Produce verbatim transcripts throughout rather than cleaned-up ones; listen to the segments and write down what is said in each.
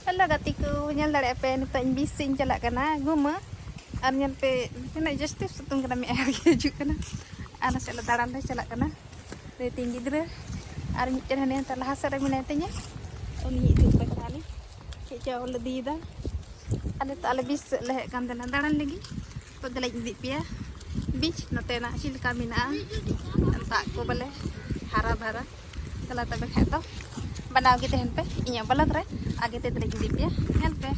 Hello ᱜᱟᱛᱮ ᱠᱚ, ᱧᱮᱞ ᱫᱟᱲᱮᱭᱟᱜ ᱯᱮ, ᱱᱤᱛᱚᱜ ᱤᱧ beach ᱥᱮᱫ ᱤᱧ ᱪᱟᱞᱟᱜ ᱠᱟᱱᱟ ᱜᱷᱩᱢᱟᱹ᱾ ᱟᱨ ᱧᱮᱞ ᱯᱮ, ᱛᱤᱱᱟᱹᱜ ᱡᱟᱹᱥᱛᱤ ᱥᱤᱛᱩᱝ ᱠᱟᱱᱟ, ᱢᱮᱫ ᱟᱭᱟ ᱜᱮ ᱦᱤᱡᱩᱜ ᱠᱟᱱᱟ᱾ ᱟᱨ ᱱᱟᱥᱮ ᱞᱮ ᱫᱟᱬᱟᱱ ᱞᱮ ᱪᱟᱞᱟᱜ ᱠᱟᱱᱟ᱾ ᱫᱩᱭ ᱛᱤᱱ ᱜᱤᱫᱽᱨᱟᱹ ᱟᱨ ᱢᱤᱫᱴᱮᱱ ᱦᱟᱱᱮ ᱦᱟᱱᱛᱮ ᱞᱟᱦᱟ ᱥᱮᱫ ᱨᱮ ᱢᱮᱱᱟᱭ ᱛᱤᱧᱟᱹ, ᱩᱱᱤ ᱤᱫᱤ ᱠᱟᱛᱮ ᱠᱟᱱᱟᱞᱤᱧ᱾ ᱪᱮᱫ ᱪᱚ ᱞᱟᱫᱮᱭᱮᱫᱟ᱾ ᱟᱨ ᱱᱤᱛᱚᱜ ᱟᱞᱮ beach ᱥᱮᱫ ᱞᱮ ᱦᱮᱡ ᱠᱟᱱ ᱛᱟᱦᱮᱱᱟ ᱫᱟᱬᱟᱱ ᱞᱟᱹᱜᱤᱫ᱾ ᱛᱚ ᱫᱮᱞᱟᱧ ᱤᱫᱤ ᱯᱮᱭᱟ beach ᱱᱚᱛᱮᱱᱟᱜ ᱪᱮᱫ ᱞᱮᱠᱟ ᱢᱮᱱᱟᱜᱼᱟ, ᱫᱟᱜ ᱠᱚ ᱵᱚᱞᱮ ᱦᱟᱨᱟ ᱵᱷᱟᱨᱟ᱾ ᱫᱮᱞᱟ ᱛᱚᱵᱮ ᱠᱷᱟᱡ ᱫᱚ ᱵᱮᱱᱟᱣ ᱜᱮ ᱛᱟᱦᱮᱱ ᱯᱮ ᱤᱧᱟᱹᱜ vlog ᱨᱮ, ᱟᱜᱮ ᱛᱮ ᱫᱮᱞᱟᱧ ᱤᱫᱤ ᱯᱮᱭᱟ, ᱧᱮᱞ ᱯᱮ᱾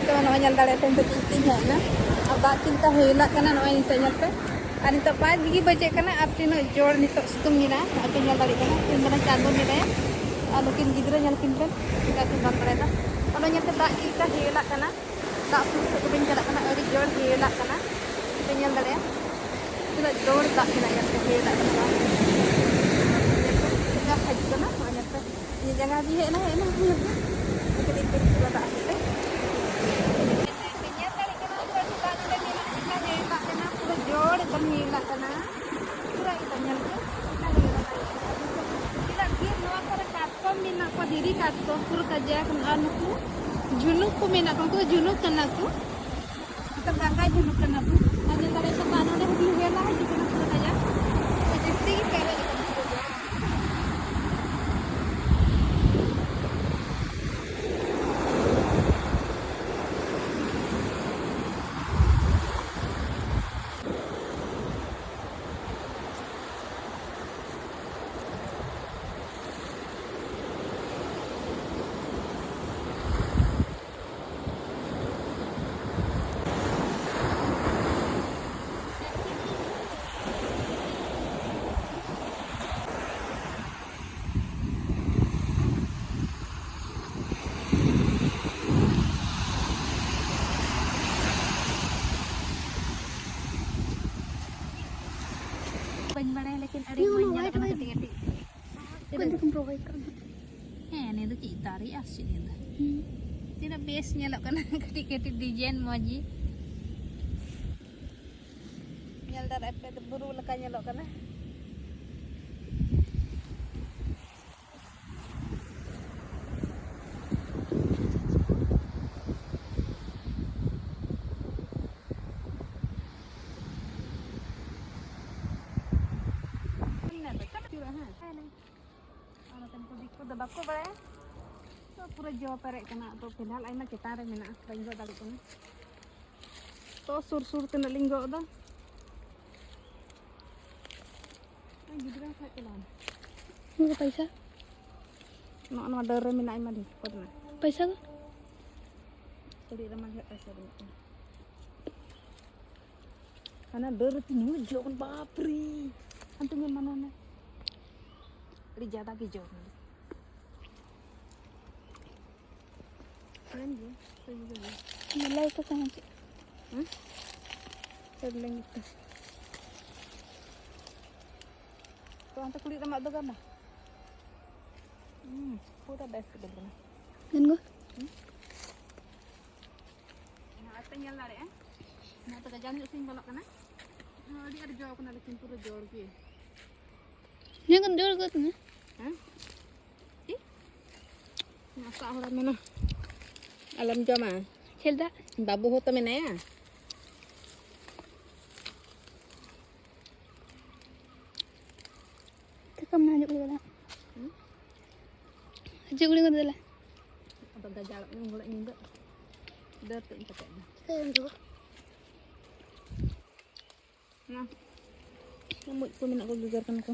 ᱛᱚ ᱱᱚᱜᱼᱚᱭ ᱧᱮᱞ ᱫᱟᱲᱮᱭᱟᱜ ᱯᱮ, ᱱᱤᱛᱚᱜ ᱪᱮᱫ ᱛᱤᱧ ᱦᱮᱡ ᱮᱱᱟ᱾ ᱟᱨ ᱫᱟᱜ ᱪᱮᱫ ᱞᱮᱠᱟ ᱦᱮᱣᱞᱟᱜ ᱠᱟᱱᱟ, ᱱᱚᱜᱼᱚᱭ ᱱᱤᱛᱚᱜ ᱧᱮᱞ ᱯᱮ᱾ ᱟᱨ ᱱᱤᱛᱚᱜ ᱯᱟᱸᱪ ᱜᱮ ᱵᱟᱡᱮ ᱠᱟᱱᱟ ᱟᱨ ᱛᱤᱱᱟᱹᱜ ᱡᱳᱨ ᱱᱤᱛᱚᱜ ᱥᱤᱛᱩᱝ ᱢᱮᱱᱟᱜᱼᱟ, ᱟᱯᱮ ᱧᱮᱞ ᱫᱟᱲᱮᱭᱟᱜ ᱠᱟᱱᱟ᱾ ᱛᱤᱱ ᱵᱮᱲᱟ ᱪᱟᱸᱫᱚ ᱢᱮᱱᱟᱭᱟ ᱟᱨ ᱱᱩᱠᱤᱱ ᱜᱤᱫᱽᱨᱟᱹ ᱧᱮᱞ ᱠᱤᱱ ᱯᱮ, ᱪᱮᱫ ᱞᱮᱠᱟ ᱠᱤᱱ ᱫᱚᱱ ᱵᱟᱲᱟᱭᱮᱫᱟ᱾ ᱚᱱᱟ ᱧᱮᱞ ᱯᱮ, ᱫᱟᱜ ᱪᱮᱫ ᱞᱮᱠᱟ ᱦᱮᱣᱞᱟᱜ ᱠᱟᱱᱟ᱾ ᱫᱟᱜ ᱥᱩᱨ ᱥᱮᱫ ᱫᱚ ᱵᱟᱹᱧ ᱪᱟᱞᱟᱜ ᱠᱟᱱᱟ, ᱟᱹᱰᱤ ᱡᱳᱨ ᱦᱮᱣᱞᱟᱜ ᱠᱟᱱᱟ᱾ ᱯᱮ ᱧᱮᱞ ᱫᱟᱲᱮᱭᱟᱜᱼᱟ ᱛᱤᱱᱟᱹᱜ ᱡᱳᱨ ᱫᱟᱜ ᱢᱮᱱᱟᱜᱼᱟ, ᱧᱮᱞ ᱯᱮ ᱦᱮᱣᱞᱟᱜ ᱠᱟᱱᱟ ᱵᱟᱝ? ᱧᱮᱞ ᱯᱮ ᱪᱮᱫ ᱞᱮᱠᱟ ᱦᱤᱡᱩᱜ ᱠᱟᱱᱟ, ᱱᱚᱜᱼᱚᱭ ᱧᱮᱞ ᱯᱮ᱾ ᱤᱧᱟᱹᱜ ᱡᱟᱸᱜᱟ ᱜᱮ ᱦᱮᱡ ᱮᱱᱟ, ᱦᱮᱡ ᱮᱱᱟ, ᱧᱮᱞ ᱯᱮ᱾ ᱠᱟᱹᱴᱤᱡ ᱠᱟᱹᱴᱤᱡ ᱯᱩᱨᱟᱹ ᱫᱟᱜ ᱦᱮᱡ ᱮᱱᱟ᱾ ᱧᱮᱞ ᱫᱟᱲᱮᱭᱟᱜ ᱠᱟᱱᱟ ᱯᱩᱨᱟᱹ ᱡᱳᱨ ᱫᱟᱜ ᱢᱮᱱᱟᱜᱼᱟ, ᱪᱮᱫ ᱞᱮᱠᱟ ᱦᱮᱣᱞᱟᱜ ᱠᱟᱱᱟ, ᱯᱩᱨᱟᱹ ᱡᱳᱨ ᱮᱠᱫᱚᱢ ᱦᱮᱣᱞᱟᱜ ᱠᱟᱱᱟ᱾ ᱯᱩᱨᱟᱹ ᱮᱠᱫᱚᱢ ᱧᱮᱞ ᱯᱮ, ᱪᱮᱫ ᱞᱮᱠᱟ ᱦᱮᱣᱞᱟᱜ ᱠᱟᱱᱟ᱾ ᱛᱤᱱᱟᱹᱜ ᱰᱷᱮᱨ ᱱᱚᱣᱟ ᱠᱚᱨᱮ ᱠᱟᱴᱠᱚᱢ ᱢᱮᱱᱟᱜ ᱠᱚᱣᱟ, ᱫᱷᱤᱨᱤ ᱠᱟᱴᱠᱚᱢ ᱯᱩᱨᱟᱹ ᱠᱟᱡᱟᱠ, ᱟᱨ ᱱᱩᱠᱩ ᱡᱷᱤᱱᱩᱠ ᱠᱚ ᱢᱮᱱᱟᱜ ᱠᱚᱣᱟ, ᱩᱱᱠᱩ ᱫᱚ ᱡᱷᱤᱱᱩᱠ ᱠᱟᱱᱟ ᱠᱚ᱾ ᱱᱤᱛᱚᱜ ᱜᱟᱝᱜᱟ ᱡᱷᱤᱞᱩᱜ ᱠᱟᱱᱟ ᱠᱚ᱾ ᱟᱨ ᱧᱮᱞ ᱫᱟᱲᱮᱭᱟᱜ ᱠᱟᱱᱟ, ᱱᱚᱰᱮ ᱦᱚᱸ ᱵᱤᱧ ᱦᱮᱡ ᱮᱱᱟ, ᱦᱤᱡᱩᱜ ᱠᱟᱱᱟ ᱯᱩᱨᱟᱹ ᱠᱟᱡᱟᱠ᱾ ᱡᱟᱹᱥᱛᱤ ᱜᱮ ᱯᱮᱨᱮᱡ ᱟᱠᱟᱱᱟ ᱯᱩᱨᱟᱹ ᱜᱮ᱾ ᱵᱟᱹᱧ ᱵᱟᱲᱟᱭᱟ, ᱞᱮᱠᱤᱱ ᱟᱹᱰᱤ ᱢᱚᱡᱽ ᱧᱮᱞᱚᱜ ᱠᱟᱱᱟ ᱠᱟᱹᱴᱤᱡ ᱠᱟᱹᱴᱤᱡ᱾ ᱚᱠᱚᱭ ᱫᱚᱠᱚ ᱨᱚᱦᱚᱭ ᱠᱟᱜᱼᱟ? ᱦᱮᱸ, ᱱᱤᱭᱟᱹ ᱫᱚ ᱪᱮᱫ ᱫᱟᱨᱮ ᱟᱨ ᱪᱮᱫ ᱱᱤᱭᱟᱹ ᱫᱚ? ᱦᱩᱸ᱾ ᱛᱤᱱᱟᱹᱜ ᱵᱮᱥ ᱧᱮᱞᱚᱜ ᱠᱟᱱᱟ, ᱠᱟᱹᱴᱤᱡ ᱠᱟᱹᱴᱤᱡ design ᱢᱚᱡᱽ ᱜᱮ᱾ ᱧᱮᱞ ᱫᱟᱲᱮᱭᱟᱜ ᱯᱮ, ᱵᱩᱨᱩ ᱞᱮᱠᱟ ᱧᱮᱞᱚᱜ ᱠᱟᱱᱟ᱾ ᱟᱨ ᱱᱚᱛᱮᱱ ᱠᱚ ᱫᱤᱠᱩ ᱫᱚ ᱵᱟᱠᱚ ᱵᱟᱲᱟᱭᱟ᱾ ᱛᱚ, ᱯᱩᱨᱟᱹ ᱡᱚ ᱯᱮᱨᱮᱡ ᱠᱟᱱᱟ᱾ ᱟᱫᱚ ᱯᱷᱤᱞᱦᱟᱞ ᱟᱭᱢᱟ ᱪᱮᱛᱟᱱ ᱨᱮ ᱢᱮᱱᱟᱜᱼᱟ, ᱵᱟᱹᱧ ᱜᱚᱜ ᱫᱟᱲᱮᱭᱟᱜ ᱠᱟᱱᱟ᱾ ᱛᱚ, ᱥᱩᱨ ᱥᱩᱨ ᱛᱤᱱᱟᱹᱜ ᱞᱤᱧ ᱜᱚᱜ ᱮᱫᱟ᱾ ᱟᱨ ᱜᱤᱫᱽᱨᱟᱹ ᱠᱷᱟᱡ ᱪᱟᱞᱟᱣ ᱮᱱᱟ᱾ ᱱᱚᱣᱟ ᱯᱚᱭᱥᱟ? ᱱᱚᱜᱼᱚ ᱱᱚᱣᱟ ᱰᱟᱹᱨ ᱨᱮ ᱢᱮᱱᱟᱜᱼᱟ, ᱟᱭᱢᱟ ᱰᱷᱮᱨ ᱠᱚ ᱢᱮᱱᱟᱜᱼᱟ᱾ ᱯᱚᱭᱥᱟ ᱫᱚ? ᱠᱩᱲᱤ ᱨᱮᱢᱟ ᱰᱷᱮᱨ ᱯᱚᱭᱥᱟ ᱵᱟᱹᱱᱩᱜ ᱛᱤᱧᱟ᱾ ᱦᱟᱱᱟ ᱰᱟᱹᱨ ᱨᱮ ᱛᱤᱱᱟᱹᱜ ᱡᱚ ᱠᱟᱱᱟ, ᱵᱟᱯ ᱨᱮ! ᱦᱟᱱᱛᱮ ᱧᱮᱞ ᱢᱟ, ᱱᱚᱰᱮ᱾ ᱟᱹᱰᱤ ᱡᱟᱫᱟ ᱜᱮ ᱡᱚ ᱠᱟᱱᱟ᱾ ᱢᱮᱞᱟᱭ ᱠᱚ ᱛᱟᱦᱮᱸ ᱪᱮᱫ? ᱦᱮᱸ? ᱪᱮᱫ ᱞᱟᱹᱜᱤᱫ ᱛᱮ? ᱛᱚ, ᱦᱟᱱᱛᱮ ᱠᱩᱲᱤ ᱨᱮᱢᱟ ᱫᱚ ᱜᱟᱱᱟ᱾ ᱦᱩᱸ, ᱯᱩᱨᱟᱹ ᱵᱮᱥ ᱥᱤᱵᱤᱞ ᱠᱟᱱᱟ᱾ ᱜᱟᱱ ᱜᱚ? ᱦᱩᱸ? ᱱᱚᱣᱟ ᱯᱮ ᱧᱮᱞ ᱫᱟᱲᱮᱭᱟᱜᱼᱟ᱾ ᱱᱚᱣᱟ ᱛᱮ ᱜᱟᱡᱟᱲ ᱧᱚᱜ ᱥᱮᱫ ᱤᱧ ᱵᱚᱞᱚᱜ ᱠᱟᱱᱟ᱾ ᱱᱚᱣᱟ ᱟᱹᱰᱤ ᱟᱸᱴ ᱡᱚ ᱠᱟᱱᱟ, ᱞᱮᱠᱤᱱ ᱯᱩᱨᱟᱹ ᱡᱚᱲ ᱜᱮ᱾ ᱱᱤᱭᱟᱹ ᱠᱚ ᱡᱚᱲ ᱜᱮ ᱛᱤᱧᱟ᱾ ᱦᱮᱸ? ᱪᱮᱫ? ᱱᱟᱥᱟᱜ ᱦᱚᱲᱮ ᱢᱮᱱᱟ, "ᱟᱞᱚᱢ ᱡᱚᱢᱟ, ᱠᱷᱮᱞ ᱫᱟ᱾ ᱵᱟᱹᱵᱩ ᱦᱚᱸ ᱛᱚ ᱢᱮᱱᱟᱭᱟ᱾" ᱛᱟᱠᱟᱢ ᱱᱟ ᱦᱤᱡᱩᱜ ᱠᱟᱱᱟ᱾ ᱦᱩᱸ? ᱦᱤᱡᱩᱜ ᱠᱟᱱᱟ ᱫᱮᱞᱟ᱾ ᱟᱫᱚ ᱜᱟᱡᱟᱲ ᱩᱱ ᱦᱤᱞᱳᱜ ᱧᱤᱫᱟᱹ ᱰᱟᱹᱨ ᱛᱮᱫ ᱤᱧ ᱯᱟᱴᱮᱫ ᱮᱱᱟ᱾ ᱪᱮᱫ ᱮᱢ ᱡᱚᱢᱟ? ᱱᱟ, ᱢᱩᱡ ᱠᱚ ᱢᱮᱱᱟᱜ ᱠᱚ, ᱜᱮᱜᱮᱨ ᱠᱟᱱᱟ ᱠᱚ᱾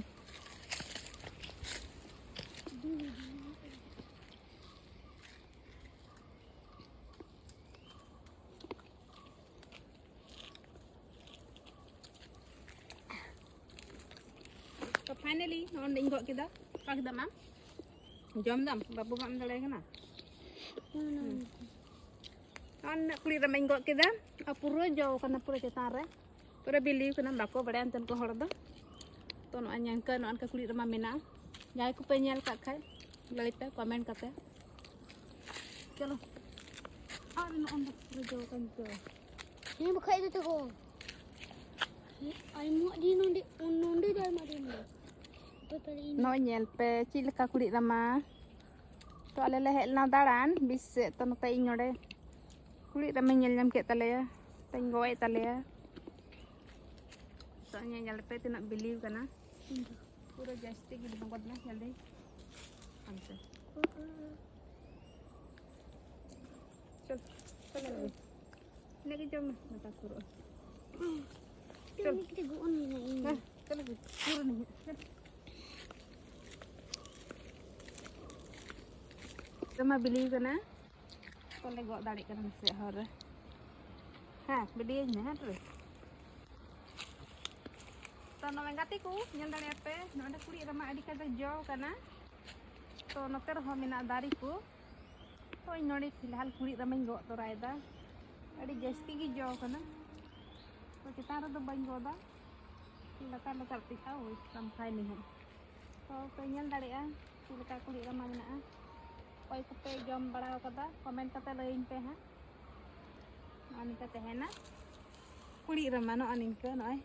ᱛᱚ, finally ᱱᱚᱜᱼᱚᱭ ᱤᱧ ᱜᱚᱜ ᱠᱮᱫᱟ᱾ ᱚᱠᱟ ᱠᱮᱫᱟᱢ ᱟᱢ? ᱡᱚᱢ ᱫᱟᱢ? ᱵᱟᱹᱵᱩ ᱵᱟᱢ ᱮᱢ ᱫᱟᱲᱮᱭᱟᱭ ᱠᱟᱱᱟ? ᱦᱩᱸ᱾ ᱱᱚᱜᱼᱚᱭ ᱱᱤᱱᱟᱹᱜ ᱠᱩᱲᱤ ᱨᱮᱢᱟᱧ ᱜᱚᱜ ᱠᱮᱫᱟ᱾ ᱟᱨ ᱯᱩᱨᱟᱹ ᱡᱚ ᱠᱟᱱᱟ, ᱯᱩᱨᱟᱹ ᱪᱮᱛᱟᱱ ᱨᱮ᱾ ᱯᱩᱨᱟᱹ ᱵᱤᱞᱤ ᱠᱟᱱᱟ, ᱵᱟᱠᱚ ᱵᱟᱲᱟᱭᱟ ᱚᱱᱛᱮᱱ ᱠᱚ ᱦᱚᱲ ᱫᱚ᱾ ᱛᱚ ᱱᱚᱜᱼᱚᱭ ᱱᱤᱝᱠᱟᱹ ᱱᱚᱜᱼᱚ ᱱᱚᱝᱠᱟ ᱠᱩᱲᱤᱫ ᱨᱟᱢᱟ ᱢᱮᱱᱟᱜᱼᱟ᱾ ᱡᱟᱦᱟᱸᱭ ᱠᱚᱯᱮ ᱧᱮᱞ ᱠᱟᱜ ᱠᱷᱟᱡ ᱞᱟᱹᱭ ᱯᱮ ᱠᱚᱢᱮᱱᱴ ᱠᱟᱛᱮ᱾ ᱪᱚᱞᱚ, ᱟᱨ ᱱᱚᱜᱼᱚ ᱱᱚᱝᱠᱟ ᱯᱩᱨᱟᱹ ᱡᱚ ᱠᱟᱱ ᱛᱚ᱾ ᱦᱮᱸ, ᱵᱟᱠᱷᱟᱡ ᱫᱚ ᱛᱟᱠᱚ᱾ ᱟᱭᱢᱟ ᱰᱷᱮᱨ ᱱᱚᱰᱮ, ᱱᱚᱰᱮ ᱫᱚ ᱟᱭᱢᱟ ᱰᱷᱮᱨ ᱱᱚᱰᱮ᱾ ᱛᱚ ᱛᱟᱦᱞᱮ ᱤᱧ ᱱᱚᱜᱼᱚᱭ ᱧᱮᱞ ᱯᱮ ᱪᱮᱫ ᱞᱮᱠᱟ ᱠᱩᱲᱤᱫ ᱨᱟᱢᱟ᱾ ᱛᱚ ᱟᱞᱮ ᱞᱮ ᱦᱮᱡ ᱞᱮᱱᱟ ᱫᱟᱬᱟᱱ ᱵᱤᱥ ᱥᱮᱫ, ᱛᱚ ᱱᱚᱛᱮ ᱤᱧ ᱱᱚᱰᱮ ᱠᱩᱲᱤᱫ ᱨᱟᱢᱟᱧ ᱧᱮᱞ ᱧᱟᱢ ᱠᱮᱫ ᱛᱟᱞᱮᱭᱟ, ᱛᱚᱧ ᱜᱚᱜ ᱮᱫ ᱛᱟᱞᱮᱭᱟ᱾ ᱛᱚ ᱧᱮᱞ ᱯᱮ ᱛᱤᱱᱟᱹᱜ ᱵᱤᱞᱤᱣ ᱠᱟᱱᱟ᱾ ᱯᱩᱨᱟᱹ ᱡᱟᱹᱥᱛᱤ ᱜᱮ ᱵᱚᱜᱚᱫ ᱢᱮ, ᱡᱚᱞᱫᱤ᱾ ᱦᱟᱱᱛᱮ᱾ ᱪᱚᱞ, ᱪᱚᱞ, ᱪᱚᱞ᱾ ᱤᱱᱟᱹᱜ ᱜᱮ ᱡᱚᱢ ᱢᱮ, ᱢᱚᱴᱟ ᱯᱩᱨᱟᱹᱜᱼᱟ᱾ ᱪᱚᱞ᱾ ᱢᱤᱫᱴᱤᱡ ᱜᱚᱜ ᱟᱹᱧ ᱢᱮ ᱤᱧ᱾ ᱦᱮᱸ, ᱪᱚᱞ, ᱯᱩᱨᱟᱹ ᱱᱤᱭᱟᱹ, ᱪᱚᱞ᱾ ᱫᱚᱢᱮ ᱵᱤᱞᱤ ᱠᱟᱱᱟ᱾ ᱛᱚᱞᱮ ᱜᱚᱜ ᱫᱟᱲᱮᱜ ᱠᱟᱱᱟ ᱱᱟᱥᱮᱭᱟᱜ ᱦᱚᱨ ᱨᱮ᱾ ᱦᱮᱸ, ᱵᱤᱰᱤᱭᱟᱹᱧ ᱢᱮ, ᱦᱮᱸ ᱛᱚᱵᱮ᱾ ᱛᱚ ᱱᱚᱜᱼᱚᱭ ᱜᱟᱛᱮ ᱠᱚ, ᱧᱮᱞ ᱫᱟᱲᱮᱭᱟᱜ ᱯᱮ, ᱱᱚᱰᱮ ᱠᱩᱲᱤᱫ ᱨᱟᱢᱟ ᱟᱹᱰᱤ ᱠᱟᱡᱟᱠ ᱡᱚ ᱠᱟᱱᱟ᱾ ᱛᱚ ᱱᱚᱛᱮ ᱨᱮᱦᱚᱸ ᱢᱮᱱᱟᱜᱼᱟ ᱫᱟᱨᱮ ᱠᱚ᱾ ᱛᱚ ᱤᱧ ᱱᱚᱰᱮ ᱯᱷᱤᱞᱦᱟᱞ ᱠᱩᱲᱤᱫ ᱨᱟᱢᱟᱧ ᱜᱚᱜ ᱛᱚᱨᱟᱭᱮᱫᱟ᱾ ᱟᱹᱰᱤ ᱡᱟᱹᱥᱛᱤ ᱜᱮ ᱡᱚ ᱠᱟᱱᱟ᱾ ᱛᱚ ᱪᱮᱛᱟᱱ ᱨᱮᱫᱚ ᱵᱟᱹᱧ ᱜᱚᱫᱟ, ᱞᱟᱛᱟᱨ ᱞᱟᱛᱟᱨ ᱛᱮ ᱠᱷᱟᱣ ᱥᱟᱢᱠᱷᱟᱭ ᱱᱤᱦᱟᱹ᱾ ᱛᱚ ᱯᱮ ᱧᱮᱞ ᱫᱟᱲᱮᱭᱟᱜᱼᱟ ᱪᱮᱫ ᱞᱮᱠᱟ ᱠᱩᱲᱤᱫ ᱨᱟᱢᱟ ᱢᱮᱱᱟᱜᱼᱟ᱾ ᱚᱠᱚᱭ ᱠᱚᱯᱮ ᱡᱚᱢ ᱵᱟᱲᱟ ᱟᱠᱟᱫᱟ, ᱠᱚᱢᱮᱱᱴ ᱠᱟᱛᱮ ᱞᱟᱹᱭᱟᱹᱧ ᱯᱮ ᱦᱟᱸᱜ᱾ ᱱᱚᱜᱼᱚ ᱱᱤᱝᱠᱟ ᱛᱟᱦᱮᱱᱟ ᱠᱩᱲᱤᱫ ᱨᱟᱢᱟ, ᱱᱚᱜᱼᱚ ᱱᱤᱝᱠᱟᱹ ᱱᱚᱜᱼᱚᱭ᱾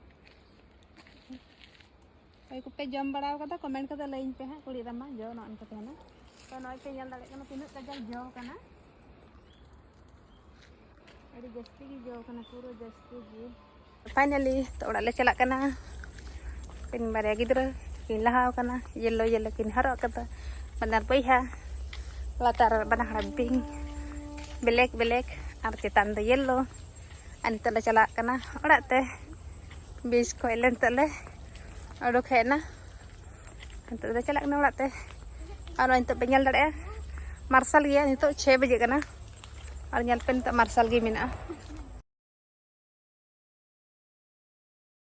ᱚᱠᱚᱭ ᱠᱚᱯᱮ ᱡᱚᱢ ᱵᱟᱲᱟ ᱟᱠᱟᱫᱟ, ᱠᱚᱢᱮᱱᱴ ᱠᱟᱛᱮ ᱞᱟᱹᱭᱟᱹᱧ ᱯᱮ ᱦᱟᱸᱜ᱾ ᱠᱩᱲᱤᱫ ᱨᱟᱢᱟ ᱡᱚ ᱱᱚᱜᱼᱚ ᱱᱤᱝᱠᱟ ᱛᱟᱦᱮᱱᱟ᱾ ᱛᱚ ᱱᱚᱜᱼᱚᱭ ᱯᱮ ᱧᱮᱞ ᱫᱟᱲᱮᱭᱟᱜ ᱠᱟᱱᱟ ᱛᱤᱱᱟᱹᱜ ᱠᱟᱡᱟᱠ ᱡᱚ ᱠᱟᱱᱟ᱾ ᱟᱹᱰᱤ ᱡᱟᱹᱥᱛᱤ ᱜᱮ ᱡᱚ ᱠᱟᱱᱟ, ᱯᱩᱨᱟᱹ ᱡᱟᱹᱥᱛᱤ ᱜᱮ᱾ ᱯᱷᱟᱭᱱᱟᱞᱤ ᱛᱚ ᱚᱲᱟᱜ ᱞᱮ ᱪᱟᱞᱟᱜ ᱠᱟᱱᱟ᱾ ᱟᱹᱠᱤᱱ ᱵᱟᱨᱭᱟ ᱜᱤᱫᱽᱨᱟᱹ ᱠᱤᱱ ᱞᱟᱦᱟᱣ ᱠᱟᱱᱟ, ᱭᱮᱞᱳ ᱭᱮᱞᱳ ᱠᱤᱱ ᱦᱚᱨᱚᱜ ᱠᱟᱫᱟ, ᱵᱟᱱᱟᱨ ᱵᱚᱭᱦᱟ᱾ ᱞᱟᱛᱟᱨ ᱵᱟᱱᱟ ᱦᱚᱲ ᱯᱤᱝᱠ, ᱵᱞᱮᱠ ᱵᱞᱮᱠ, ᱟᱨ ᱪᱮᱛᱟᱱ ᱫᱚ ᱭᱮᱞᱳ᱾ ᱟᱨ ᱱᱤᱛᱚᱜ ᱞᱮ ᱪᱟᱞᱟᱜ ᱠᱟᱱᱟ ᱚᱲᱟᱜ ᱛᱮ᱾ ᱵᱤᱪ ᱠᱷᱚᱡ ᱞᱮ ᱱᱤᱛᱚᱜ ᱞᱮ ᱚᱰᱚᱠ ᱦᱮᱡ ᱮᱱᱟ᱾ ᱱᱤᱛᱚᱜ ᱫᱚ ᱪᱟᱞᱟᱜ ᱠᱟᱱᱟ ᱚᱲᱟᱜ ᱛᱮ᱾ ᱟᱨ ᱱᱚᱜᱼᱚᱭ ᱱᱤᱛᱚᱜ ᱯᱮ ᱧᱮᱞ ᱫᱟᱲᱮᱭᱟᱜᱼᱟ, ᱢᱟᱨᱥᱟᱞ ᱜᱮᱭᱟ, ᱱᱤᱛᱚᱜ ᱪᱷᱚᱭ ᱵᱟᱡᱮ ᱠᱟᱱᱟ᱾ ᱟᱨ ᱧᱮᱞ ᱯᱮ, ᱱᱤᱛᱚᱜ ᱢᱟᱨᱥᱟᱞ ᱜᱮ ᱢᱮᱱᱟᱜᱼᱟ᱾